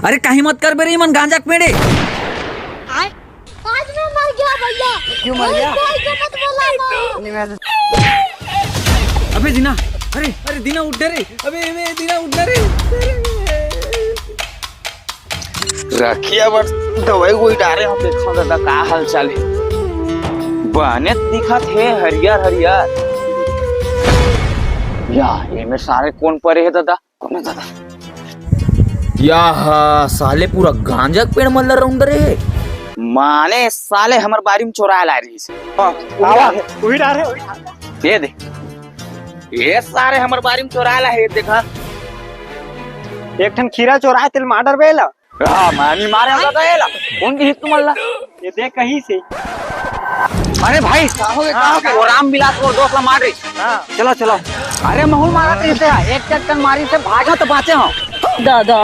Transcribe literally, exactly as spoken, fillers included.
अरे काहीं मत कर बे रे, मन गांजा के पेड़ ए। आज मैं मर गया भैया। क्यों मर गया? कोई गलत बोला ना। नहीं, मैं अबे दीना, अरे, अरे दीना उठ रे। अबे, अबे दीना उठ रे। रखिया बर दवाई वही डारे हो, देखो दादा का हाल चाल हे। बने दिखत हे हरियर हरियर। या, एमे सारे कोन परे हे दादा? कोन हे दादा? या हा, साले पूरा गांजा के पेड़ मन ल रौंद रे हे। माने साले हमर बारी में चोराय ला रहिस। हाँ, आवा, वही डारे, वही डारे। ये दे। ये सारे हमर बारी में चोराय ला हे, देखा। एक ठन खीरा चोराय, तेला मार डरबे ला। हाँ, मानी मारे होगा तो ये ला। कौन की हित तुमन ला? ये देख कहीं से। अरे भाई, का हो गया, का हो गया? वो राम विलास वो दोस्त ला मार रही। हाँ। चलो, चलो। अरे महू मारा तो इसे, एक चक्कर मारी से भागा तो बाँचे हो। दादा।